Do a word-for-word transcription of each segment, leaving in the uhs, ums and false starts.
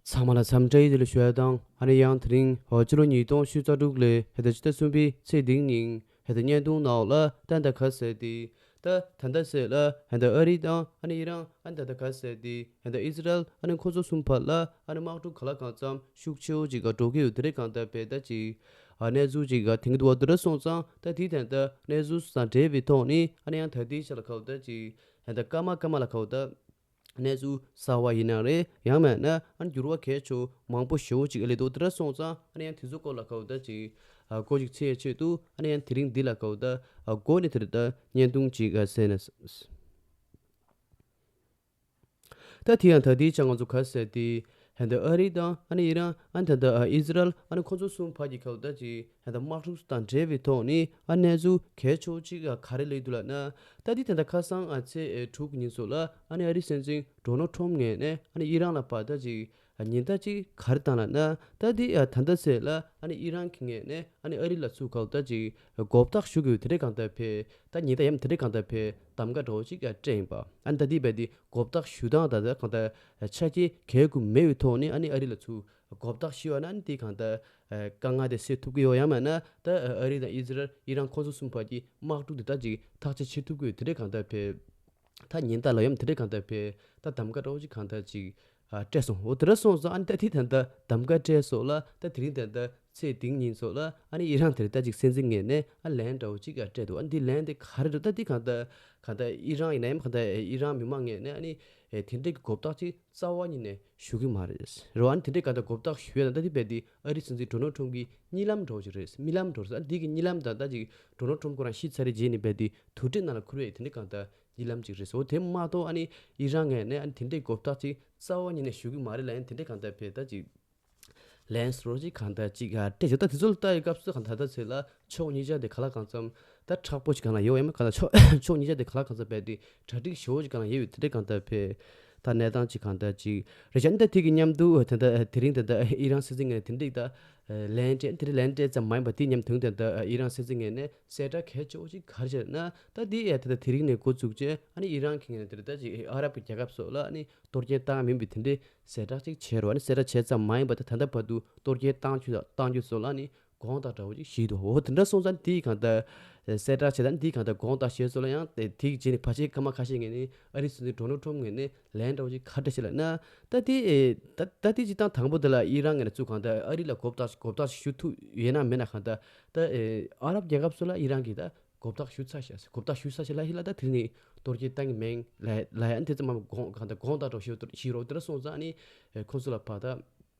ཚང་མ་ལ་འཚམས་འདྲི་ཡི་དེ་ལ་ཞུ་ཡ་དང་ཨ་ནི་ཡང་དེ་རིང་ཕྱི་ལོ་ཉིས་སྟོང་ཉི་ཤུ་རྩ་དྲུག་ལོའི་ཧེ་ད་ཕྱི་ཟླ་གསུམ་པའི་ཚེས་བདུན་ཉིན་ཧེ་ད་བརྙན་ཐུང་ནང་ལ་ད་ད་ག་ཟེར་ཏེ། ད་ད་ལྟ་ཟེར་ལ་ཧན་ད་ཨ་རི་དང་ཨ་ནི་ཨི་རན་ཨ་ནི་ད་ལྟ་ག་ཟེར་ཏེ་ཧན་ད་ཨི་ཟི་རལ་ཨ་ནི་ཁོ་ཚོ་གསུམ་བར་ལ་ཨ་ནི་དམག་འཁྲུག་ག་ལ་གང་འཚམ་ཤུགས་ཆེ་བོ་ཅིག་ག་འགྲོ་གི་ཡོད་དེ་རེད། གང་ལྟར་བས་ད་ཅིག་ཨ་གནས་ཚུལ་ཅིག་ག་དེང་དུ་བ་དེ་འདྲ་སོང་ཙང་ད་དེའི་དོན་དུ་གནས་ཚུལ་དང་འབྲེལ་བའི་ཐོག་ནས་ཨ་ནི་ཡང་ད་ལྟའི་ཆ་ལ་ག་བ་ད་ཅིག་ཧན་ད་སྐར་མ་སྐར་མ་ལ་ག་བ་ད་གནས་ཚུལ་གསར་བ་ཡིན་ན་རེད། ཡང་མེད་ན་ཨ་ནི་འགྱུར་བ་གལ་ཆེ་མང་པོ་ཞེ་བོ་ཅིག་ཨ་ལེ་དོ་དེ་འདྲ་སོང་ཙང་ཨ་ནི་ཡང་དེ་ཚོ་སྐོར་ལ་ག་བ་ད་ཅིག་ཨ་སྐོར་ཅིག་འཚོལ་ཡ་ཆེད་དུ་ཨ་ནི་ཡང་དེ་རིང་འདི་ལ་ག་བ་ད་ཨ་སྒོ་ནས་དེ་རེད་ད་བརྙན་ཐུང་ཅིག་ཨ་གསན་ན་ད་དེ་ཡང་ད་ལྟའི་ཆ་ང་ཚོ་ག་ཟེར་ཏེ་ཧན་ད་ཨ་རི་དང་ཨ་ནི་ཨི་རན་ཨ་ནི་ད་ལྟ་ཨི་ཟི་རལ་ཨ་ནི་ཁོ་ཚོ་གསུམ་བར་གྱི་ག་བ་ད་ཅིག་ཧན་ད་དམག་འཁྲུག་དང་འབྲེལ་བའི་ཐོག་ནས་ཨ་གནས་ཚུལ་གལ་ཆེ་བོ་ཅིག་ག་རེ་སླེབས་འདུག་ལབ་ན། ད་འདི་ད་ལྟ་ཁ་སང་ཨ་ཚེས་དྲུག་ཉིན་སོགས་ལ་ཨ་ནི་ཨ་རི་སྲིད་འཛིན་ཌོ་ནལ་ཊམ་ངོས་ནས་ཨ་ནི་ཨི་རན་ལ་བར་ད་ཅིག་ཉེན་བརྡ་ཅིག་ག་རེ་བཏང་ལབ་ན། ད་འདི་ད་ལྟ་ཚེས་ལ་ཨ་ནི་ཨི་རན་གྱི་ངོས་ནས་ཨ་ནི་ཨ་རི་ལ་ཚུར་ག་བ་ད་ཅིག་མགོ་བཏགས་ཞུ་དགོས་དེ་འདྲའི་གང་ལྟར་བས་ད་ཉེན་བརྡ་ཡམ་དེ་འདྲའི་གང་ལྟར་བས་གདམ་ག་འདྲ་བོ་ཅིག་སྤྲད་ཡིན་པ། ཨ་ནི་ད་འདི་བས་འདི་མགོ་བཏགས་ཞུ་སྟངས་ད་ལྟ་གང་ལྟར་ཆ་རྐྱེན་གལ་དགོས་མེད་པའི་ཐོག་ནས་ཨ་ནི་ཨ་རི་ལ་ཚུར་མགོ་བཏགས་ཞུས་པ་ན་ཨ་ནི་དེ་གང་ལྟར་དཀའ་ངལ་དེ་སེལ་ཐུབ་ཀྱི་ཡོད། ཡང་མིན་ན་ད་ཨ་རི་དང་ཨི་ཟི་རལ་ཨི་རན་ཁོ་ཚོ་གསུམ་བར་གྱི་དམག་འཁྲུག་དེ་ད་ཅིག་ཐག་གཅོད་བྱེད་ཐུབ་ཀྱི་ཡོད་དེ་འདྲའི་གང་ལྟར་བས། ད་ཉེན་བརྡ་ལ་ཡམ་དེ་འདྲའི་གང་ལྟར་བས་ད་གདམ་ག་འདྲ་བོ་ཅིག་གང་ལྟར་ཅིག་ཨ་སྤྲད་སོང་། འོ་དེ་འདྲ་སོང་ཙང་ཨ་ནི་ད་དེ་ད་ལྟ་གདམ་ག་སྤྲད་སོང་ལ་ད་དེ་རིང་ད་ལྟ་ཚེས་བདུན་ཉིན་སོགས་ལ་ཨ་ནི་ཨི་རན་དེར་ད་ཅིག་སྲིད་འཛིན་ངོས་ནས་ཨ་ལན་འདྲ་བོ་ཅིག་ཨ་སྤྲད་འདུག་ཨ་ནི་འདི་ལན་དེ་ག་རེ་རེད། ད་འདི་གང་ལྟར་གང་ལྟར་ཨི་རན་ཡིན་ན་ཡང་གང་ལྟར་ཨི་རན་མི་མང་ངོས་ནས་ཨ་ནི་དེ་འདྲའི་གི་མགོ་བཏགས་ཅིག་རྩ་བ་ཉིད་ནས་ཞུ་གི་མ་རེད། རེད་བ། ཨ་ནི་དེ་འདྲའི་གང་ལྟར་མགོ་བཏགས་ཞུ་ཡ་ན་ད་འདི་བས་འདི་ཨ་རི་སྲིད་འཛིན་ཌོ་ནལ་ཊམ་གི་གཉིད་ལམ་འདྲ་བོ་ཅིག་རེད། རྨི་ལམ་འདྲ་བོ་རེད། ཨ་འདི་གི་གཉིད་ལམ་དང་ད་ཅིག་ཌོ་ནལ་ཊམ་ཁོ་རང་ཤི་ཚར་རེ་རྗེས་ནས་བས་འདི་དུར་ཁྲོད་ནང་ལ་ཁུར་བའི་དེ་འདྲའི་གང་ལྟར་གཉིད་ལམ་ཅིག་རེད་ཟེར། འོ་དེ་མ་གཏོགས་ཨ་ནི་ཨི་རན་ངོས་ནས་ཨ་ནི་དེ་འདྲའི་མགོ་བཏགས་ཅིག་རྩ་བ་ཉིད་ནས་ཞུ་གི་མ་རེད་ལབ་ཡང་དེ་འདྲའི་གང་ལྟར་བས་ད་ཅིག་ལན་སོ་ཅིག་གང་ལྟར་ཅིག་ཨ་སྤྲད་ཆོག་ད་དེ་ཚོ་ལ་ལྟ་ཡི་སྐབས་སུ་གང་ལྟར་ད་ཚེ་ལ་ཕྱོགས་གཉིས་ཆ་དེ་ག་ལ་གང་འཚམ་ད་མཁྲེགས་པོ་ཅིག་གང་ལ་ཡོད་ཡ་མ་གང་ལ་ཕྱོགས་ཕྱོགས་གཉིས་ཆ་དེ་ག་ལ་གང་འཚམ་བས་དེ་གྲ་སྒྲིག་ཞེ་བོ་ཅིག་གང་ལ་ཡོད་ཡོད་དེ་འདྲའི་གང་ལྟར་བས་ད་གནས་སྟངས་ཅིག་གང་ལྟར་ཅིག་རེད་ཤག་ད་དེ་གི་མཉམ་དུ་ད་ད་དེ་རིང་ད་ད་ཨི་རན་སྲིད་འཛིན་ངོས་ནས་དེ་འདྲའི་ད་ལན་སྤྲད་དེ་ལན་སྤྲད་ཙམ་མ་ཡིན་པ་དེ་མཉམ་དུ་ད་ཨི་རན་སྲིད་འཛིན་ངོས་ནས་གསལ་བསྒྲགས་གལ་ཆེ་བོ་ཅིག་ག་རེ་བྱས་ན། ད་དེ་ཡ་ད་ད་དེ་རིང་ནས་འགོ་བཙུགས་རྗེས་ཨ་ནི་ཨི་རན་གྱི་ངོས་ནས་དེ་ད་ཅིག་ཨ་རབ་ཀྱི་རྒྱལ་ཁབ་སོགས་ལ་ཨ་ནི་གཏོར་སྐྱོན་བཏང་མིན་པའི་དེ་འདྲའི་གསལ་བསྒྲགས་ཅིག་བྱས་རོགས། ཨ་ནི་གསལ་བསྒྲགས་བྱས་ཙམ་མ་ཡིན་པ་ད་ད་ལྟ་བར་དུ་གཏོར་སྐྱོན་བཏང་རྒྱུ་ད་བཏང་རྒྱུ་སོགས་ལ་ཨ་ནི་དགོངས་དག་འདྲ་བོ་ཅིག་ཞུས་འདུག་འོ་དེ་འདྲ་སོང་ཙང་དེའི་གང་ལྟར་གསལ་བསྒྲགས་བྱས་ཙང་དེའི་གང་ལྟར་དགོངས་དག་ཞུས་སོགས་ལ་ཡང་དེ་དེའི་རྗེས་ནས་ཕལ་ཆེར་སྐར་མ་ཁ་ཤས་སྔོན་ནས་ཨ་རིའི་སྲིད་འཛིན་ཌོ་ནལ་ཊམ་ངོས་ནས་ལན་འདྲ་བོ་ཅིག་ག་འདྲ་ཞིག་ལབ་ན། ད་དེ་ད་ད་དེ་སྤྱིར་བཏང་དང་པོ་དེ་ལ་ཨི་རན་ངོས་ནས་ཚུར་གང་ལྟར་ཨ་རི་ལ་མགོ་བཏགས་མགོ་བཏགས་ཞུ་ཐུབ་ཡོད་ན་མེད་ན་གང་ལྟར་ད་ཨ་རབ་རྒྱལ་ཁབ་སོགས་ལ་ཨི་རན་གྱིས་ད་མགོ་བཏགས་ཞུ་ཚར་ཤག་མགོ་བཏགས་ཞུ་ཚར་ཤག་ལབ་ཡིན་ལ་ད་དེ་ནས་གཏོར་སྐྱོན་བཏང་གི་མིན་ལབ་ལབ་ཡ་ཨ་ནི་དེ་ཙམ་མ་དགོངས་གང་ལྟར་དགོངས་དག་འདྲ་བོ་ཞུ་ཞུ་རོགས་དེ་འདྲ་སོང་ཙང་ཨ་ནི་ཁོང་ཚོ་ལ་ཕར་ད་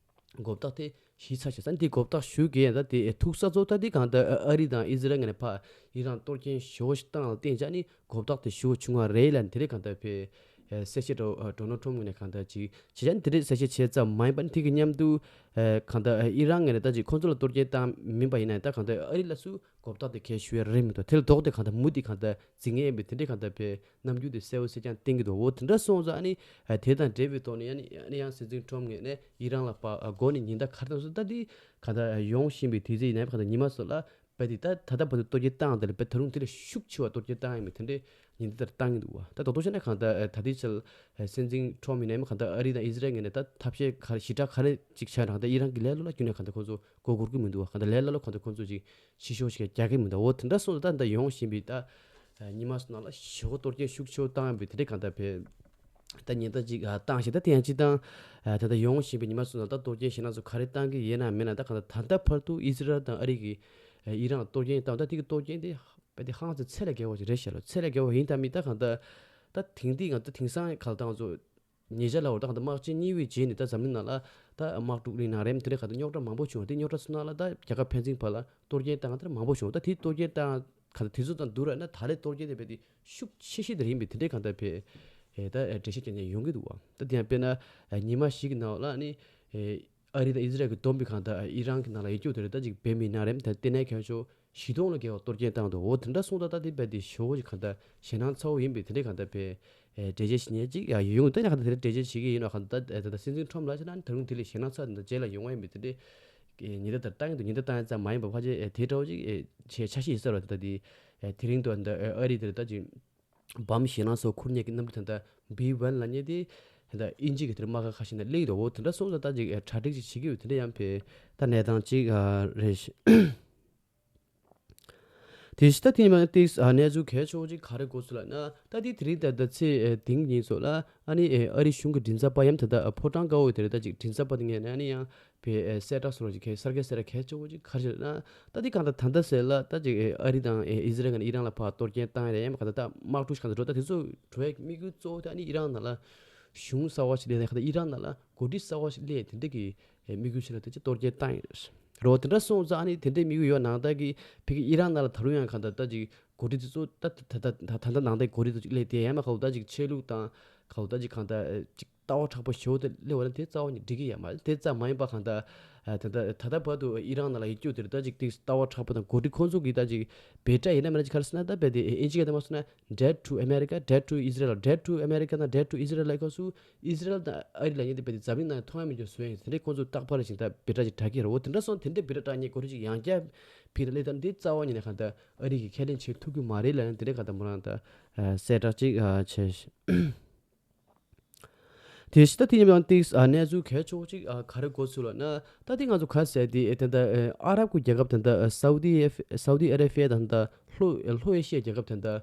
མགོ་བཏགས་དེ་ཞུས་ཚར་ཤག་ས་འདི་མགོ་བཏགས་ཞུ་གི་ཡིན། ད་དེ་ཐུག་ས་ཚོ་ད་དེ་གང་ལྟར་ཨ་རི་དང་ཨི་ཟི་རལ་ངོས་ནས་ཕར་ཨི་རན་གཏོར་སྐྱོན་ཞེ་བོ་ཞིག་བཏང་ལ་བརྟེན་བྱས་ཨ་ནི་མགོ་བཏགས་དེ་ཞུ་བྱུང་བ་རེད་ལབ་ནས་དེ་འདྲའི་གང་ལྟར་བས་གསལ་བཤད་འདྲ་བོ་ཌོ་ནལ་ཊམ་ངོས་ནས་གང་ལྟར་ཅིག་བྱས་ཙང་དེ་འདྲའི་གསལ་བཤད་བྱས་ཙམ་མ་ཡིན་པ་ནི་དེ་གི་མཉམ་དུ་གང་ལྟར་ཨི་རན་ངོས་ནས་ད་ཅིག་ཁོང་ཚོ་ལ་གཏོར་སྐྱོན་བཏང་མིན་པ་ཡིན་ན་ད་གང་ལྟར་ཨ་རི་ལ་སུ་མགོ་བཏགས་དེ་གས་ཞུ་ཡ་རེད་མི་འདུག་དེ་ལ་ལྡོག་སྟེ་གང་ལྟར་མུ་མཐུད་གང་ལྟར་འཛིང་ངེས་ཡིན་པའི་དེ་འདྲའི་གང་ལྟར་བས་རྣམ་འགྱུར་དེ་གསལ་བོ་གསལ་རྐྱང་བསྟན་གྱི་འདུག་འོ་དེ་འདྲ་སོང་ཙང་ཨ་ནི་དེ་དང་འབྲེལ་བའི་ཐོག་ནས་ཨ་ནི་ཨ་ནི་ཡང་སྲིད་འཛིན་ཊམ་ངོས་ནས་ཨི་རན་ལ་ཕར་སྒོ་ནས་ཉེན་བརྡ་ག་རེ་བཏང་སོང་ད་དེ་གང་ལྟར་ཡོང་བཞིན་པའི་དུས་ཚོད་ཡིན་ན་གང་ལྟར་ཉི་མ་སོགས་ལ། བས་དེ་ད་ད་ལྟ་བར་དུ་གཏོར་སྐྱོན་བཏང་དེ་ལ་བས་ད་རུང་དེ་ལས་ཤུགས་ཆེ་བ་གཏོར་སྐྱོན་བཏང་ཡིན་མིན་དེ་འདྲའི་ཉེན་བརྡ་ལྟར་བཏང་གི་འདུག་བ། ད་རྡོག་རྡོག་བྱས་ན་གང་ལྟར་ད་ལྟའི་ཆར་སྲིད་འཛིན་ཊམ་ཡིན་ནའི་གང་ལྟར་ཨ་རི་དང་ཨི་ཟི་རལ་ངོས་ནས་ད་ཐབས་ཤེས་ག་རེ་ཞེ་དྲག་ག་རེ་ཅིག་བྱས་ན་གང་ལྟར་ཨི་རན་གྱི་ལས་སླ་ལ་ཁྱོན་ནས་གང་ལྟར་ཁོང་ཚོ་མགོ་སྒུར་གི་མི་འདུག་བ། གང་ལྟར་ལས་སླ་ལ་གང་ལྟར་ཁོང་ཚོ་ཅིག་ཤི་ཤོར་ཞིག་རྒྱག་གི་མི་འདུག་འོ་དེ་འདྲ་སོང་ཙང་ད་ད་ཡོང་བཞིན་པའི་ད་ཉི་མ་སོགས་ནང་ལ་ཞེ་པོ་གཏོར་སྐྱོན་ཤུགས་ཆེ་བོ་བཏང་ཡོད་པའི་དེ་འདྲའི་གང་ལྟར་བས། ད་ཉེན་བརྡ་ཅིག་ཨ་བཏང་ཞིང་ད་དེ་ཡང་སྤྱིར་བཏང་ཨ་ད་ལྟ་ཡོང་བཞིན་པའི་ཉི་མ་ཚོ་ནང་ད་གཏོར་སྐྱོན་ཞེད་སྣང་ཚོ་ག་རེ་བཏང་གི་ཡོད་ན་མེད་ན་ད་གང་ལྟར་ད་ལྟ་བར་དུ་ཨི་ཟི་རལ་དང་ཨ་རི་གིས་ཨ་ཨི་རན་ལ་གཏོར་སྐྱོན་བཏང་ད་དེ་གི་གཏོར་སྐྱོན་དེ་དཔེ་དེ་ཧང་ཚ་ཚད་ལས་བརྒལ་བ་ཞིག་རེད་ཤག་ལ། ཚད་ལས་བརྒལ་བ་ཡིན་ད་མིན་ད་གང་ལྟར་ད་དེང་དུས་ང་ད་དེང་སང་ག་ལ་ད་ང་ཚོ་ཉེ་ཆར་ལ་བར་ད་གང་ལྟར་དམག་ཆེན་གཉིས་པའི་རྗེས་ནས་ད་འཛམ་གླིང་ནང་ལ་ད་དམག་འཁྲུག་ལས་ནང་རེམ་དེ་འདྲ་གང་ལྟར་རྙོག་དྲ་མང་པོ་བྱུང་བ་དེ་རྙོག་དྲ་ཚོ་ནང་ལ་ད་རྒྱལ་ཁབ་ཕན་ཚུན་བར་ལ་གཏོར་སྐྱོན་བཏང་ད་མང་པོ་བྱུང་བ་ད་དེ་གཏོར་སྐྱོན་བཏང་། གང་ལྟར་དེ་ཚོ་དང་བསྡུར་བ་ན་ད་རེས་གཏོར་སྐྱོན་དེ་བས་དེ་ཤུགས་ཆེ་ཤོས་དེ་རེད་ཡིན་པས་དེ་འདྲའི་གང་ལྟར་བས་ཨེ་ད་ཨེ་འགྲེལ་བཤད་རྒྱག་མཁན་ཡོང་གི་འདུག་བ། ད་དེ་ཡང་དཔེར་ན་ཨེ་ཉི་མ་ཞིག་གི་ནང་ལ་ནི་ཨེ་ཨ་རི་དང་ཨི་ཟི་རལ་གྱི་བསྡོམས་པའི་གང་ལྟར་ཨེ་ཨི་རན་གྱི་ནང་ལ་ཡིག་རྒྱུགས་དེ་རེད་ད་ཅིག་བེད་མེད་ན་རེམ་ད་ལྟེ་གནས་མཁན་ཤོག་བཞི་སྟོང་ལ་བརྒལ་བ་གཏོར་སྐྱོན་བཏང་འདུག་འོ་དེ་འདྲ་སོང་ད་ད་དེ་བས་དེ་ཞེ་བོ་ཞིག་གང་ལྟར་ཞེད་སྣང་ཚ་བོ་ཡིན་པས་དེ་འདྲའི་གང་ལྟར་བས་ཨེ་འགྲེལ་བཤད་བྱེད་མཁན་ཅིག་ཡང་ཡོང་ད་ཡང་གང་ལྟར་དེ་འདྲ་འགྲེལ་བཤད་བྱེད་ཀྱི་ཡིན་ནོ་གང་ལྟར་ད་ད་ད་སྲིད་འཛིན་ཁྲོམ་ལ་ཕྱིན་ན་ད་རུང་དེ་ལས་ཞེད་སྣང་ཚ་དེ་འདྲ་རྗེས་ལ་ཡོང་བ་ཡིན་པས་དེ་འདྲའི། ཉེན་བརྡ་དང་བཏང་གི་འདུག་ཉེན་བརྡ་བཏང་ཡ་ཙམ་མ་ཡིན་པར་ཕལ་ཆེར་ཨེ་དེ་འདྲ་བོ་ཅིག་ཨེ་ཆེ་ཆ་ཤས་ཡིན་ས་རེད། ད་དེ་ཨེ་དེ་རིང་དུ་ད་ཨེ་ཨ་རི་དེར་ད་ཅིག་བམ་ཞེད་སྣང་སོགས་ཁུར་མཁན་གྱི་གནམ་གྲུ་ད་ལྟ་བི་ཝན་ལབ་མཁན་དེ་ ད་ལྟ་དབྱིན་ཇི་གི་དེར་དམག་སྒར་ཁ་ཤས་ནང་སླེབས་ཀྱི་འདུག་འོ་དེ་འདྲ་སོང་ཙང་ད་ཅིག་གྲ་སྒྲིག་ཅིག་བྱེད་ཀྱི་ཡོད། དེ་འདྲ་ཡང་བས་ད་གནས་སྟངས་ཅིག་རེད་ཤག་དེ་བཞིན་ད་དེ་ནས་མར་ཏིག་གནས་ཚུལ་གལ་ཆེ་བོ་ཅིག་ག་རེ་གོ་སོང་ལབ་ན། ད་དེ་དེ་རིང་ད་ལྟ་ཚེས་བདུན་ཉིན་སོགས་ལ་ཨ་ནི་ཨ་རི་གཞུང་གི་མགྲིན་ཚབ་པ་ཡང་ད་ལྟ་ཕོ་བྲང་དཀར་པོ་དེར་ད་ཅིག་མགྲིན་ཚབ་པ་དེ་ངོས་ནས་ཨ་ནི་ཡང་བས་གསལ་བསྒྲགས་སོགས་ཅིག་གསར་འགོད་གསལ་བསྒྲགས་གལ་ཆེ་བོ་ཅིག་ག་རེ་ཞིག་ལབ་ན། ད་དེ་གང་ལྟར་ད་ལྟ་ཟེར་ལ་ད་ཅིག་ཨ་རི་དང་ཨི་ཟི་རལ་གྱིས་ཨི་རན་ལ་ཕར་གཏོར་སྐྱོན་བཏང་ཡ་ཡང་གང་ལྟར་ད་དམག་འཁྲུག་གང་ལྟར་འགྲོ། ད་དེ་ཚོ་འགྲོ་བའི་དམིགས་ཡུལ་གཙོ་བོ་དེ་ཨ་ནི་ཨི་རན་ནང་ལ་གཞུང་གསར་བ་ཞིག་སླེབས་ནས་གང་ལྟར་ཨི་རན་ནང་ལ་འགོ་ཁྲིད་གསར་བ་ཞིག་སླེབས་དེ་འདྲ་གི་དམིགས་ཡུལ་ཞིག་ལ་དེ་ཅིག་གཏོར་སྐྱོན་བཏང་ཡོད་རེད། རོ་དེ་འདྲ་སོང་ཙང་ཨ་ནི་དེ་འདྲའི་དམིགས་ཡུལ་ཡོད་ནའང་ད་གི་ཕ་གི་ཨི་རན་ནང་ལ་ད་རུང་ཡང་གང་ལྟར་ད་ཅིག་འགོ་ཁྲིད་དེ་ཚོ་ད་ད་ད་ད་ད་ནང་དེ་འགོ་ཁྲིད་དེ་ཅིག་སླེབས་དེ་ཡང་མ་གང་ལྟར་ད་ཅིག་ཆོས་ལུགས་དང་གང་ལྟར་ད་ཅིག་གང་ལྟར་ཅིག་ལྟ་བ་མཁྲེགས་པོ་ཞེ་པོ་དེ་སླེབས་པ་ན་དེ་རྩ་བ་ནས་འགྲིག་གི་ཡོད་མ་རེད། དེ་ཙམ་མ་ཡིན་པ་གང་ལྟར་ད་ད་ད་ལྟ་བར་དུ་ཨི་རན་ནང་ལ་ཡོད་རྒྱུ་དེ་ད་ཅིག་དེ་ལྟ་བ་མཁྲེགས་པོ་དང་འགོ་ཁྲིད་ཁོང་ཚོ་གི་ད་ཅིག་བེ་ཊ་ཡིན་ན་མིན་ན་ཅིག་ག་རེ་ཟེར་ན། ད་བེ་དེ་ཨིན་ཇི་སྐད་དུ་མ་སོང་ན་dead to America, dead to Israel, dead to America དང་dead to Israel ལ་ཁོ་ཚོ་ཨི་ཟི་རལ་དང་ཨ་རི་ལབ་མཁན་དེ་བེ་དེ་འཛམ་གླིང་ནང་མཐོང་ཡ་མེད་རྒྱུ་བཟོས་ཡིན། དེ་འདྲའི་ཁོང་ཚོ་རྟག་པར་ཞིག་ད་བེ་ཊ་ཅིག་བསྒྲགས་ཀྱི་རེད། འོ་དེ་འདྲ་སོང་དེ་འདྲའི་བེ་ཊ་བསྒྲགས་མཁན་འགོ་ཁྲིད་ཅིག་ཡང་བསྐྱར་ཕི་ལ་སླེབས་ད་འདི་རྩ་བ་ཉིད་ནས་གང་ལྟར་ཨ་རི་གིས་ཁས་ལེན་བྱེད་ཐུབ་ཀྱི་མ་རེད་ལབ་ནས་དེ་འདྲའི་གང་ལྟར་མོ་རང་ད་གསལ་བསྒྲགས་ཅིག་བྱས། དེ་བཞིན་ད་དེ་ཡིན་པའང་ཏིག་གནས་ཚུལ་གལ་ཆེ་བོ་ཅིག་ག་རེ་གོ་སོང་ལབ་ན། ད་དེ་ང་ཚོ་ག་ཟེར་དེ་ད་ལྟ་ཨ་རབ་ཀྱི་རྒྱལ་ཁབ་ད་ལྟ་སའུ་དི་ཨེ་སའུ་དི་ཨ་རེ་བྷི་ཡ་ད་ལྟ་ལྷོ་ལྷོ་ཨེ་ཤི་ཡའི་རྒྱལ་ཁབ་ད་ལྟ་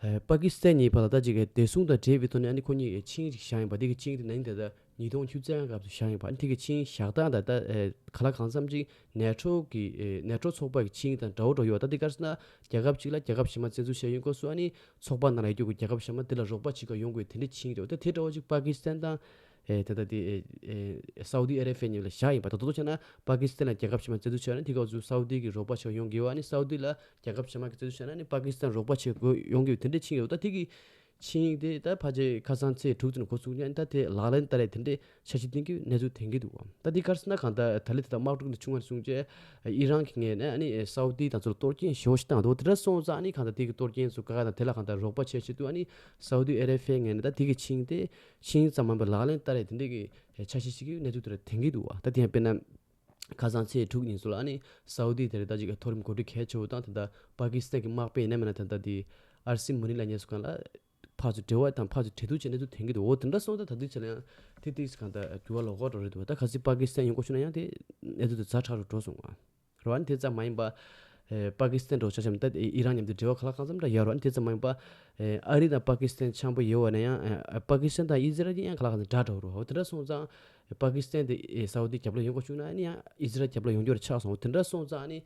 ཨ་པ་ཀི་སི་ཐན་གཉིས་བར་ལ་ད་ཅིག་བདེ་སྲུང་དང་འབྲེལ་བའི་ཐོག་ནས་ཨ་ནི་ཁོ་གཉིས་ཆིངས་ཅིག་བཞག་ཡིན་པ། དེ་གི་ཆིངས་དེ་ནང་ད་ལྟ་ཉིས་སྟོང་བཅུ་རྩ་ལྔ་སྐབས་སུ་བཞག་ཡིན་པ། ཨ་ནི་དེ་གི་ཆིངས་བཞག་སྟངས་ད་ལྟ་ཨེ་ག་ལ་གང་འཚམ་ཅིག་ནེ་ཊོ་གི་ཨེ་ནེ་ཊོ་ཚོགས་པ་གི་ཆིངས་དང་འདྲ་བོ་འདྲ་བོ་ཡོད་པ། ད་དེ་ག་རེ་ཟེར་ན་རྒྱལ་ཁབ་ཅིག་ལ་རྒྱལ་ཁབ་གཞན་མ་བཙན་འཛུལ་བྱས་ཡོང་སྐབས་སུ་ཨ་ནི་ཚོགས་པ་ནང་ལ་ཡོད་རྒྱུ་གི་རྒྱལ་ཁབ་གཞན་མ་དེ་ལ་རོགས་པ་བྱེད་ག་ཡོང་དགོས་དེ་འདྲའི་ཆིངས་རེད། ད་དེ་འདྲ་བོ་ཅིག་པ་ཀི་སི་ཐན་དང་ཨེ་ད་ལྟ་དེ་ཨེ་ཨེ་སའུ་དི་ཨ་རེ་བྷི་ཡ་གཉིས་ལ་བཞག་ཡིན་པ། ད་དོ་དོ་བྱས་ན་པ་ཀི་སི་ཐན་ལ་རྒྱལ་ཁབ་གཞན་མ་བཙན་འཛུལ་བྱས་ན་དེ་སྐབས་སུ་སའུ་དི་གི་རོགས་པ་བྱེད་ག་ཡོང་དགོས་པ། ཨ་ནི་སའུ་དི་ལ་རྒྱལ་ཁབ་གཞན་མ་གི་བཙན་འཛུལ་བྱས་ན་ནི་པ་ཀི་སི་ཐན་རོགས་པ་བྱེད་དགོས་ཡོང་གི་ཡོད་དེ་འདྲའི་ཆིངས་ཡོད། ད་དེ་གི་ཆིངས་དེ་ད་ཕལ་ཆེར་ཁ་སང་ཚེས་དྲུག་ཚུན་འགོ་ཚུགས་ཀྱང་ད་དེ་ལག་ལེན་བསྟར་ཡས་དེ་འདྲའི་འཆར་གཞི་བཏིང་གི་གནས་ཚུལ་ཐོན་གྱི་འདུག་ད་དེ་ག་རེ་ཟེར་ན་གང་ལྟར་ད་ལྟ་དེ་དག་དམག་འཁྲུག་འདི་བྱུང་བ་ནས་བཟུང་བྱས་ཨི་རན་གྱི་ངོས་ནས་ཨ་ནི་སའུ་དི་དང་ཚོ་ལ་གཏོར་སྐྱོན་ཞེ་པོ་ཞིག་བཏང་འདུག་དེ་འདྲ་སོང་ཙང་ཨ་ནི་གང་ལྟར་དེ་གི་གཏོར་སྐྱོན་ཚོ་དཀའ་ཁག་དང་དེ་ལ་གང་ལྟར་རོགས་པ་བྱེད་ཆེད་དུ་ཨ་ནི་སའུ་དི་ཨ་རེ་བྷི་ཡའི་ངོས་ནས་ད་དེ་གི་ཆིངས་དེ་ཆིངས་ཙམ་མིན་པར་ལག་ལེན་བསྟར་ཡས་དེ་འདྲའི་གི་འཆར་གཞི་ཞིག་གི་གནས་ཚུལ་དེ་འདྲ་ཐོན་གྱི་འདུག་ད་དེ་ཡང་དཔེར་ན། ཁ་སང་ཚེས་དྲུག་ཉིན་སོགས་ལ་ཨ་ནི་སའུ་དི་དེར་ད་ཅིག་མཐོ་རིམ་འགོ་ཁྲིད་གལ་ཆེ་བོ་དང་ད་ལྟ་པ་ཀི་སི་ཐན་གྱི་དམག་དཔོན་ཡིན་ན་མིན་ན་ད་ལྟ་དེ་ཨར་སི་མུ་ནི་ལབ་མཁན་སོགས་སྒང་ལ་ཕར་ཚུར་འབྲེལ་བ་དང་ཕར་ཚུར་འབྲེལ་གཏུག་བྱས་གནས་ཚུལ་ཐོན་གྱི་འདུག་འོ་དེ་འདྲ་སོང་ཙང་ད་དུས་ཚོད་ལ་ཡང་དེ་ཏིག་གང་ལྟར་འགྱུར་བ་ལོག་ལོག་འགྲོ་རེད་འདུག་ད་གལ་སྲིད་པ་ཀི་སི་ཐན་ཡོང་དགོས་བྱུང་ན་ཡང་དེ་གནས་ཚུལ་དེ་ཛ་དྲག་རུ་འགྲོ་སོང་བ་རེད་བ། ཨ་ནི་དེ་ཙམ་མ་ཡིན་པ་ཨེ་པ་ཀི་སི་ཐན་འདྲ་བོ་ཆ་བཞག་ན་ད་ཨི་རན་མཉམ་དུ་འབྲེལ་བ་ག་ལ་གང་འཚམ་འདྲ་ཡོད་རེད་བ། ཨ་ནི་དེ་ཙམ་མ་ཡིན་པ་ཨེ་ཨ་རི་དང་པ་ཀི་སི་ཐན་འཆམ་པོ་ཡོད་པ་ན་ཡང་ཨེ་པ་ཀི་སི་ཐན་དང་ཨི་ཟི་རལ་གྱི་ཡང་ག་ལ་གང་འཚམ་དགྲ་འདྲ་བོ་རེད་བ། འོ་དེ་འདྲ་སོང་ཙང་། པ་ཀི་སི་ཐན་དེ་ཨེ་སའུ་དི་རྒྱབ་ལ་ཡོང་དགོས་བྱུང་ན་ཨ་ནི་ཡང་ཨི་ཟི་རལ་རྒྱབ་ལ་ཡོང་རྒྱུ་རེ་ཆགས་སོང་། དེ་འདྲ་སོང་ཙང་ཨ་ནི་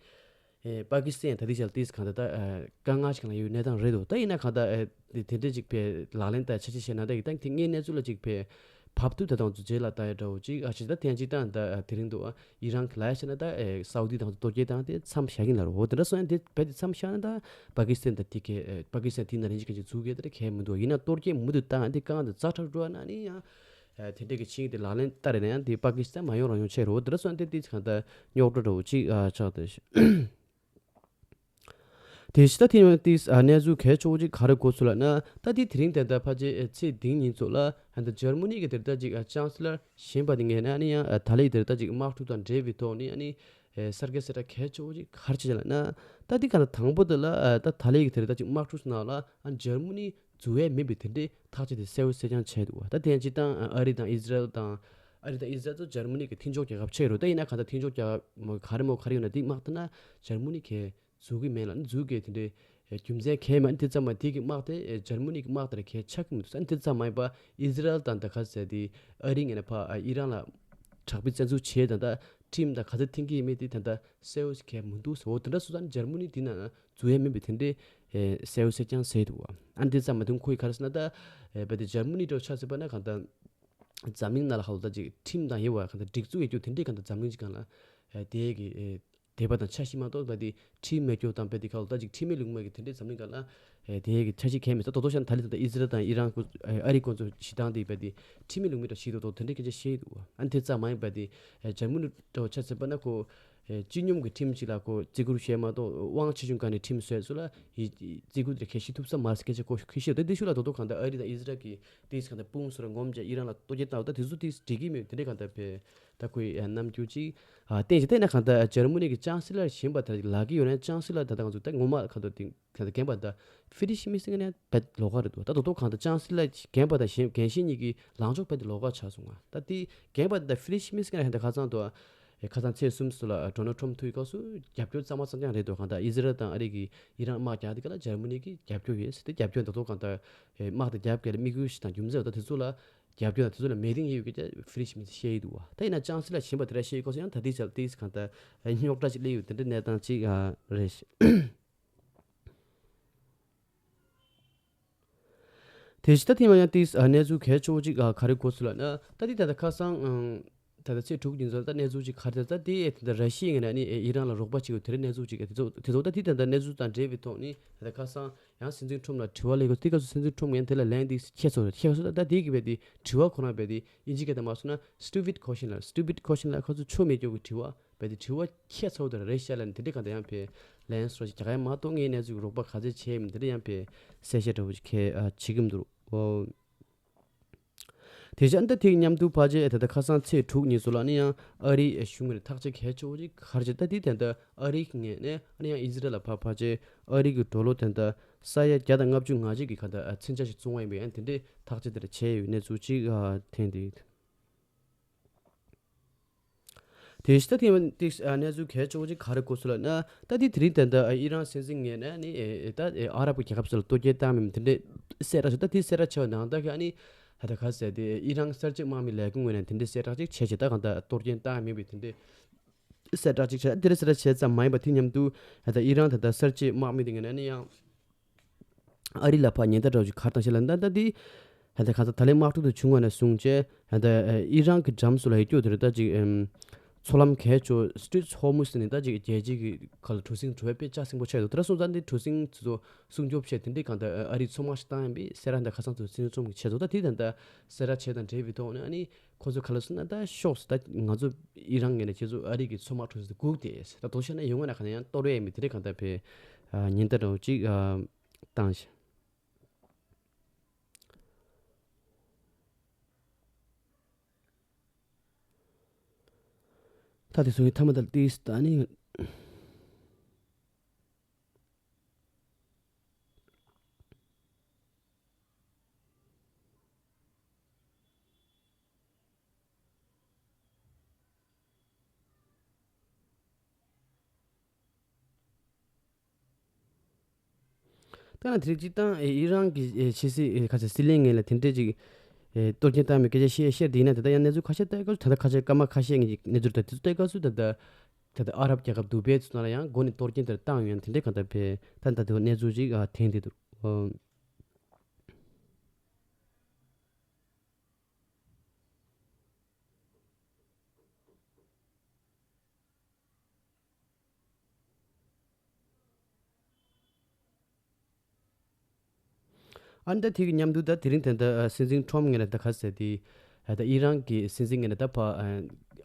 ཨེ་པ་ཀི་སི་ཐན་ད་ལྟའི་ཆར་ལ་ཏིས་གང་ལྟར་ད་ཨེ་དཀའ་ངལ་ཞིག་ལ་ཡོད་གནས་སྟངས་རེད་འདུག་ད་ཡིན་ན་གང་ལྟར་ཨེ་དེ་དེ་འདྲ་ཅིག་པའི་ལག་ལེན་ད་འཆར་གཞི་བྱས་ན་ད་ཡིན་ད་དེ་སྔའི་གནས་ཚུལ་ལ་ཅིག་པའི་བབ་ཐུབ་ད་དང་ཚོ་རྗེས་ལ་ད་ཡ་འདྲ་བོ་ཅིག་ཨ་ཅིག་ད་དེ་ཡང་ཅིག་ད་ད་དེ་རིང་འདུག་ཨ་ཨི་རན་གྱི་ལ་ཡ་བྱས་ན་ད་ཨེ་སའུ་དི་དང་ཚོ་གཏོར་སྐྱོན་བཏང་དེ་མཚམས་བཞག་གིན་ལ་རོ། འོ་དེ་འདྲ་སོང་ཡང་དེ་རྦད་དེ་མཚམས་བཞག་ན་ད་པ་ཀི་སི་ཐན་ད་དེ་གས་ཨེ་པ་ཀི་སི་ཐན་དེ་ན་རིན་ཅིག་ག་ཅིག་འཛུགས་གས་ད་གས་མི་འདུག་ཡིན་ན་གཏོར་སྐྱོན་མུ་མཐུད་བཏང་ཡང་དེ་གང་དུ་ཛ་དྲག་འགྲོ་ན་ནི་ཡང་། ཨ་དེ་འདྲས་ཀྱི་ཆིངས་དེ་ལག་ལེན་བསྟར་ནས་ཡང་དེ་པ་ཀི་སི་ཐན་མ་ཡོང་རང་ཡོང་བྱས་རོ། དེ་འདྲ་སོང་དེ་དེ་གང་ལྟར་རྙོག་དྲ་འདྲ་བོ་ཅིག་ཨ་ཆགས་ཏེ། དེ་ཕྱི་ད་དེ་ཡང་དེ་ཨ་གནས་ཚུལ་གལ་ཆེ་བོ་ཅིག་ག་རེ་གོ་སོང་ལབ་ན། ད་དེ་དེ་རིང་དེ་ལྟར་ཕལ་ཆེར་ཨེ་ཚེས་བདུན་ཉིན་ཚོ་ལ་ཨ་ད་འཇར་མ་ནི་གི་དེ་ལྟར་ཅིག་ཨ་ཅང་སི་ལར་གཞོན་པ་དེ་ངོས་ནས་ཨ་ནི་ཡང་ཨ་ད་ལའི་དེ་ལྟར་ཅིག་དམག་འཁྲུག་དང་འབྲེལ་བའི་ཐོག་ནས་ཨ་ནི་ཨེ་གསར་འགོད་གསལ་བསྒྲགས་གལ་ཆེ་བོ་ཅིག་ག་རེ་བྱས་ལབ་ན། ད་དེ་གང་ལྟར་དང་པོ་དེ་ལ་ཨ་ད་ད་ལའི་གི་དེ་ལྟར་ཅིག་དམག་འཁྲུག་ནང་ལ་ཨ་འཇར་མ་ནི་འཛུལ་ཡས་མིན་པའི་དེ་འདྲའི་ཐག་བཅད་དེ་གསལ་པོ་གསལ་རྐྱང་བྱས་འདུག་བ། ད་དེ་ཡང་སྤྱིར་བཏང་ཨ་རི་དང་ཨི་ཟི་རལ་དང་། ཨ་རི་དང་ཨི་ཟི་རལ་ཚོ་འཇར་མ་ནི་གི་མཐུན་ཕྱོགས་རྒྱལ་ཁབ་ཆགས་ཡོད་རེད། ད་ཡིན་ན་གང་ལྟར་མཐུན་ཕྱོགས་རྒྱལ་ཁབ་ག་རེ་མོ་ག་རེ་ཡོད་ན་དེ་དམག་དེ་ན་འཇར་མ་ནི་གས་འཛུལ་གི་མེད་ལ་ནི་འཛུལ་གི་དེ་འདྲའི་རྒྱུ་མཚན་གས་མ་ནི་དེ་ཙམ་མ་དེ་གི་དམག་དེ་འཇར་མ་ནི་གི་དམག་དེ་ལ་གས་ཆགས་གི་མི་འདུག་ས་ནི་དེ་ཙམ་མ་ཡིན་པ་ཨི་ཟི་རལ་དང་ད་ག་ཟེར་དེ་ཨ་རི་ངོས་ནས་ཕ་ཨི་རན་ལ་དྲག་པོའི་བཙན་འཛུལ་བྱས་དང་ད་ཁྲིམས་དང་ག་ཚོད་མཐུན་གི་ཡིན་མིན་དེ་ད་ད་གསལ་པོ་ཞིག་གས་མི་འདུག་ཟེར། འོ་དེ་འདྲ་སོང་ཙང་ནི་འཇར་མ་ནི་དེ་ན་འཛུལ་ཡས་མིན་པའི་དེ་འདྲའི་གསལ་པོ་གསལ་རྐྱང་གསལ་འདུག་བ། ཨ་ནི་དེ་ཙམ་མ་གཏོགས་ཁོས་ག་རེ་ཟེར་ན་ད་བས་དེ་འཇར་མ་ནི་འདྲ་བོ་ཆ་ཟེར་བ་ན་གང་ལྟར། འཛམ་གླིང་ནང་ལ་ཧ་ལོ་ད་ཅིག་ཁྲིམས་དང་ཡེ་བ་གང་ལྟར་སྒྲིག་འཛུགས་ཡོད་རྒྱུ་དེ་འདྲའི་གང་ལྟར་འཛམ་གླིང་ཅིག་སྒང་ལ་ཨེ་དེ་གི་ཨེ་དད་པ་དང་འཆར་གཞི་མ་གཏོགས་བས་དེ་ཁྲིམས་མེད་རྒྱུ་དང་བས་དེ་ཧ་ལོ་ད་ཅིག་ཁྲིམས་མེད་ལུགས་མེད་ཀྱི་དེ་འདྲའི་འཛམ་གླིང་སྒང་ལ་ཨེ་དེ་གི་འཆར་གཞི་གང་མེད་ས་དོ་དོ་ཤ་ན་ད་ལི་ད་ལྟ་ཨི་ཟི་རལ་དང་ཨི་རན་ཁོ་ཨེ་ཨ་རི་ཁོ་ཚོ་བྱེད་སྟངས་དེ་བས་དེ་ཁྲིམས་མེད་ལུགས་མེད་འདྲ་བྱེད་དོ་དོ་དེ་འདྲའི་སྐད་ཆ་བཤད་འདུག་བ། ཨ་ནི་དེ་ཙམ་མ་ཡིན་པ་དེ་ཨེ་འཇར་མ་ནི་འདྲ་བོ་ཆ་ཟེར་བ་ན་ཁོ་ སྤྱི་སྙོམས་ཀྱི་ཁྲིམས་ཅིག་ལ་ཁོ་བརྩི་བཀུར་བྱས་མ་གཏོགས་དབང་ཆེ་ཆུང་ག་ནས་ཁྲིམས་བཟོས་ཚུལ་ལ་ཡི་བརྩི་བཀུར་དེ་གལ་ཆེ་ཐུབ་ས་མ་རེད་སྐད་ཆ་ཁོ་ཁི་ཤེས་ད་དེ་ཤུ་ལ་དོ་དོ་གང་ལྟར་ཨ་རི་དང་ཨི་ཟི་རལ་གྱི་དེ་གང་ལྟར་དཔུང་སོར་ངོམ་བྱས་ཨི་རན་ལ་གཏོར་སྐྱོན་བཏང་བ་ད་དེ་ཚོ་དེ་འགྲིག་གི་མེད་དེ་འདྲ་གང་ལྟར་བས་ད་ཁོའི་རྣམ་འགྱུར་ཅིག་བསྟན་ཞིང་དེ་ན་གང་ལྟར་འཇར་མ་ནི་གི་ཅང་སི་ལར་ཞིག་ཡིན་པ་ད་ལག་གི་ཡོད་ན་ཅང་སི་ལར་ད་ལྟ་ང་ཚོ་ད་ངོ་མ་གང་ལྟར་དེ་གང་ལྟར་རྒན་པ་ད་ཧྥི་རི་ཤི་མི་སི་ང་ནས་བེད་ལོག་ག་རེད་འདུག་ད་དོ་དོ་གང་ལྟར་ཅང་སི་ལར་རྒན་པ་ད་གཞན་གཞན་གཉིས་ཀྱི་ལངས་ཕྱོགས་བེད་ལོག་ག་ཆགས་སོང་ང་ད་དེ་རྒན་པ་ད་ཧྥི་རི་ཤི་མི་སི་ང་ནས་ཧན་ད་ཁ་སང་དུ། ཁ་སང་ཚེས་གསུམ་སུ་ལ་ཌོ་ནལ་ཊམ་ཐུག་གི་སྐབས་སུ་རྒྱབ་སྐྱོར་གཙང་མ་གཙང་རྐྱང་རེད་འདུག་གང་ལྟར་ཨི་ཟི་རལ་དང་ཨ་རི་གིས་ཨི་རན་དམག་རྒྱག་དེ་ག་ལ་འཇར་མ་ནི་གིས་རྒྱབ་སྐྱོར་ཡོད་ཟེར་ཏེ་རྒྱབ་སྐྱོར་འདི་ཚོ་གང་ལྟར་དམིགས་ཡུལ་ཞིག་དང་རྒྱུ་མཚན་འོ་ད་དེ་ཚོ་ལ་རྒྱབ་སྐྱོར་དང་དེ་ཚོ་ལ་མེད་དེ་ཡོད་ཀྱི་ཧྥི་རི་ཤི་མི་ཚེ་བཤད་ཡི་འདུག་བ་ད་ཡིན་ན་ཅང་སི་ལ་ཞིམ་པ་དེ་འདྲ་བཤད་ཡི་སྐོར་སོ་ཡང་ད་དེ་ཚོ་ལ་དེ་གང་ལྟར་རྙོག་དྲ་ཅིག་སླེབས་ཡོད་དེ་འདྲ་གནས་སྟངས་ཅིག་རེད། དེ་བཞིན་ད་ཐེངས་མ་ཡང་ཏིས་གནས་ཚུལ་གལ་ཆེ་བོ་ཅིག་ག་རེ་གོ་ཚུལ་ལ་ན་ད་ཏི་ད་ལྟ་ཁ་སང་ད་ལྟ་ཚེས་དྲུག་ཉིན་ཚོ་ད་གནས་ཚུལ་ཅིག་ག་རེ་ད་ད་ཏི་ད་ལྟ་ར་ཤི་ཡ་ངོས་ནས་ནི་ཨི་རན་ལ་རོགས་པ་བྱེད་དགོས་དེ་རིང་གནས་ཚུལ་ཅིག་ག་དེ་ཚོ་དེ་ཚོ་ད་ཏི་ད་ལྟ་གནས་ཚུལ་དང་འབྲེལ་བའི་ཐོག་ནི་ད་ལྟ་ཁ་སང་ཡང་སྲིད་འཛིན་ཁྲོམ་ལ་དྲི་བ་སླེབས་གོ་ཏི་སྐབས་སུ་སྲིད་འཛིན་ཁྲོམ་ངས་དེ་ལ་ལན་འདི་ཁྱེད་ཚོ་ཁྱེད་ཚོ་ད་ད་དེ་གི་བས་དེ་དྲི་བ་ཁོ་རང་བས་དེ་ཨིན་ཇི་སྐད་དུ་མ་སོང་ན་stupid question ལ་stupid question ལ་ཁ་ཚོ་ཆོ་མེད་སྐྱོ་གི་དྲི་བ། བས་དེ་དྲི་བ་ཁྱད་མཚར་པོ་དེ་རེད་ཤག་ལབ་ནས་དེ་འདྲའི་གང་ལྟར་ཡང་བས་ལན་སོགས་ཤིག་རྒྱག་ཡ་མ་གཏོགས་ངས་གནས་ཚུལ་རོགས་པ་ག་ཚད་བྱས་ཡིན་དེ་འདྲ་ཡང་བས་གསལ་བཤད་འདྲ་བོ་ཞིག་གས་བྱེད་ཀྱི་མི་འདུག་ཨོ། དེ་བཞིན་ད་ཐེངས་མཉམ་དུ་ཕལ་ཆེར་ད་ལྟ་ཁ་སང་ཚེས་དྲུག་ཉིན་སུ་ལ་ནི་ཡང་ཨ་རིའི་གཞུང་ངོས་ནས་ཐག་གཅོད་གལ་ཆེ་བོ་ཞིག་ག་རེ་བྱས་ད་དེ་ད་ལྟ་ཨ་རིའི་ངོས་ནས་ཨ་ནི་ཡང་ཨི་ཟི་རལ་ལ་ཕ་ཕལ་ཆེར་ཨ་རི་གི་ཌོ་ལར་ད་ལྟ་ས་ཡ་བརྒྱ་དང་ལྔ་བཅུ་ང་གཅིག་གི་ག་ད་མཚོན་ཆ་ཞིག་བཙོང་བ་ཡིན་པའི་ཡང་དེ་འདྲའི་ཐག་གཅོད་དེ་འདྲ་བྱས་ཡོད་གནས་ཚུལ་ཅིག་ཐེངས་འདི། དེ་ཤི་ད་ཐེངས་ཏིག་གནས་ཚུལ་གལ་ཆེ་བོ་ཅིག་ག་རེ་གོ་སོང་ལབ་ན་ད་དེ་དེ་རིང་ད་ལྟ་ཨི་རན་སྲིད་འཛིན་ངོས་ནས་ནི་ད་ཨ་རབ་ཀྱི་རྒྱལ་ཁབ་སོགས་ལ་གཏོར་སྐྱོན་བཏང་མིན་དེ་འདྲའི་གསལ་བསྒྲགས་ཤིག་ད་དེ་གསལ་བསྒྲགས་བྱས་པ་ནང་ད་ག་ནི་ད་ལྟ་ག་ཟེར་དེ་ཨི་རན་གསར་བརྗེ་དམག་མི་ལས་ཁུངས་ངོས་ནས་དེ་འདྲའི་གསལ་བསྒྲགས་ཅིག་བྱས་ཤིག་ད་གང་ལྟར་གཏོར་སྐྱོན་བཏང་མིན་པའི་དེ་འདྲའི་གསལ་བསྒྲགས་ཅིག་བྱས་དེ་འདྲའི་གསལ་བསྒྲགས་བྱས་ཙམ་མ་ཡིན་པ་དེ་མཉམ་དུ་ད་ལྟ་ཨི་རན་ད་ལྟ་གསར་བརྗེ་དམག་མི་དེ་ངོས་ནས་ནི་ཡང་། ཨ་རི་ལ་ཕར་ཉེན་བརྡ་འདྲ་བོ་ཞིག་ག་རེ་བཏང་ཤག་ལབ་ན་ད་ལྟ་འདི་ད་ལྟ་གང་ས་ད་ལན་དམག་འཁྲུག་དེ་བྱུང་བ་ནས་བཟུང་བྱས་ད་ལྟ་ཨི་རན་གྱི་འགྲམ་སུ་ལ་ཡོད་རྒྱུ་དེ་རེད་ད་ཅིག་ཨམ་མཚོ་ལམ་གས་ཆོ་Strait of Hormuz ནི་ད་ཅིག་རྒྱལ་སྤྱི་གི་ཁ་ལ་གྲུ་གཟིངས་བྲོ་བའི་དཔེ་ཆ་སྲིང་པོ་ཆགས་འདུག་དེ་འདྲ་སོང་ཙང་འདི་གྲུ་གཟིངས་དེ་ཚོ་སྲུང་སྐྱོབ་བྱས་དེ་འདྲའི་གང་ལྟར་ཨ་རིའི་མཚོ་དམག་ཞིག་བཏང་ཡིན་པས་གསལ་བསྒྲགས་འདི་ཁ་སང་ཚོ་སྲིད་འཛིན་ཁྲོམ་གྱི་ཆེད་དུ་ད་དེ་ད་ལྟ་གསལ་བསྒྲགས་བྱས་དང་འབྲེལ་བའི་ཐོག་ནས་ཨ་ནི། ཁོ་ཚོ་ག་ལ་སོང་ན་ད་ཤོག་ཟེར་ད་ང་ཚོ་ཨི་རན་ངོས་ནས་ཁྱེད་ཚོ་ཨ་རི་གི་མཚོ་དམག་གྲུ་གཟིངས་དེ་སྒུག་དེ་ཟེར་ད་དོ་ཤ་ན་ཡོང་ང་ན་ག་ན་ཡང་གཏོར་ཡས་མི་དེ་རེད་གང་ལྟར་བས་ཉེན་བརྡ་འདྲ་བོ་ཅིག་བཏང་ཤག་ད་དེ་སོང་ཡི་ཐ་མ་ད་ལ་ཏིས་ད་ནི། ད་ནི་དེ་རིགས་ཅིག་དང་ཨི་རན་གྱི་ཕྱི་སྲིད་ཁ་ཆེ་སྲིད་བློན་ངོས་ལ་དེ་འདྲས་ཅིག་གཏོར་སྐྱོན་བཏང་མེད་སྐད་ཆ་བཤད་བཤད་དེ་ཡིན་ན་ད་ལྟ་ཡང་གནས་ཚུལ་ཁ་ཤས་ལྟ་སྐབས་སུ་ད་ལྟ་ཁ་ཤས་སྐར་མ་ཁ་ཤས་ངེས་ཀྱི་གནས་ཚུལ་ད་དེ་ཚོ་ལྟ་སྐབས་སུ་ད་ལྟ། ད་ལྟ་ཨ་རབ་རྒྱལ་ཁབ་དུ་བྷེ་ཚོ་ནང་ལ་ཡང་འགོ་ནས་གཏོར་སྐྱོན་དེར་བཏང་ཡོད་དེ་འདྲའི་གང་ལྟར་བས་ད་ལྟ་དེ་གནས་ཚུལ་ཅིག་ཐོན་བསྡད་འདུག་ཨ་ནི་ད་དེ་གི་མཉམ་དུ་ད་དེ་རིང་ད་ལྟ་སྲིད་འཛིན་ཁྲོམ་ངོས་ནས་ད་ག་ཟེར་དེ་ད་ཨི་རན་གྱི་སྲིད་འཛིན་ངོས་ནས་ད་ཕ་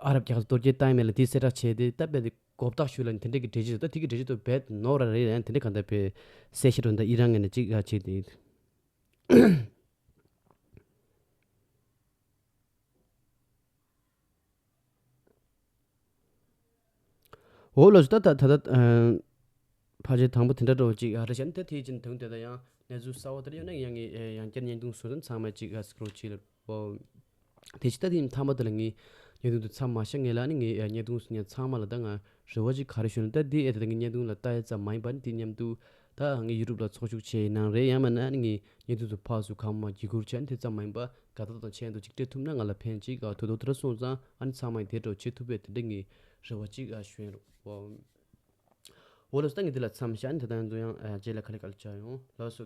ཨ་རབ་རྒྱལ་ཁབ་གཏོར་སྐྱོན་བཏང་མེད་ལ་དེ་གསལ་བསྒྲགས་བྱས་ཏེ་ད་དཔེ་དེ་མགོ་བཏགས་ཞུས་ལ་དེ་འདྲས་ཀྱི་འགྲེལ་བརྗོད་ད་དེ་གི་འགྲེལ་བརྗོད་དུ་རྦད་ནོར་ར་རེད་ཡང་དེ་འདྲས་གང་ལྟར་བས་གསལ་བཤད་རུ་ད་ཨི་རན་ངོས་ནས་ཅིག་བྱས་ཏེ། འོ་ལགས་སོ། ད་ད་ད་ད་ཕལ་ཆེར་དང་པོ་དེ་འདྲ་འདྲ་བོ་ཅིག་རེད་ཤག་ནི་ད་དེའི་རྗེས་དུང་དེ་ད་ཡང་གནས་ཚུལ་གསར་བ་དེ་འདྲ་ཡོད་ན་ཡང་ངས་ཡང་བསྐྱར་བརྙན་ཐུང་བཟོ་དོན་ཚང་མ་ཅིག་སྐུ་རོགས་བྱེད་ལ་འོ། དེ་ཅི་ད་དེ་མཐའ་མ་དེ་ལ་ངས་བརྙན་ཐུང་དེ་མཚམས་མ་བཞག་ངེས་ལ་ནི་ངས་བརྙན་ཐུང་བཟོ་མཁན་ཚང་མ་ལ་ད་ང་རེ་བ་ཅིག་ག་རེ་ཞུ་ན་ད་དེ་ཨེ་ད་ད་ངས་བརྙན་ཐུང་ལ་ལྟ་ཡ་ཙམ་མ་ཡིན་པ་ནི་དེ་མཉམ་དུ་ད་ངས་ཡུ་ཊུབ་ལ་ཚོགས་ཞུགས་བྱས་ཡིན་ནའང་རེད་ཡང་མིན་ན་ནི་ངས་བརྙན་ཐུང་དེ་ཕར་ཚུར་གང་མང་བརྒྱུད་སྐུར་བྱས་ནི་དེ་ཙམ་མ་ཡིན་པ། དགའ་ཏོག་ཏོ་དང་ཆེད་དུ་གཅིག་སྤྲད་ཐུབ་ན་ང་ལ་ཕན་ཅིག་ཨ་ཐུབ་ཐུབ་དེ་འདྲ་སོང་ཙང་ཨ་ནི་ཚང་མ་ཡིན་དེ་འདྲ་བྱེད་ཐུབ་པའི་དེ་འདྲ་ངས་རེ་བ་ཅིག་ཨ་ཞུ་ཡིན་རོགས། འོ་ལགས་སོ། ད་ངས་འདི་ལ་མཚམས་བཞག་ནི་ད་ལྟ་ང་ཚོ་ཡང་ཨ་རྗེས་ལ་ག་ལེ་ག་ལེ་བྱ་ཡོང་ལགས་སོ།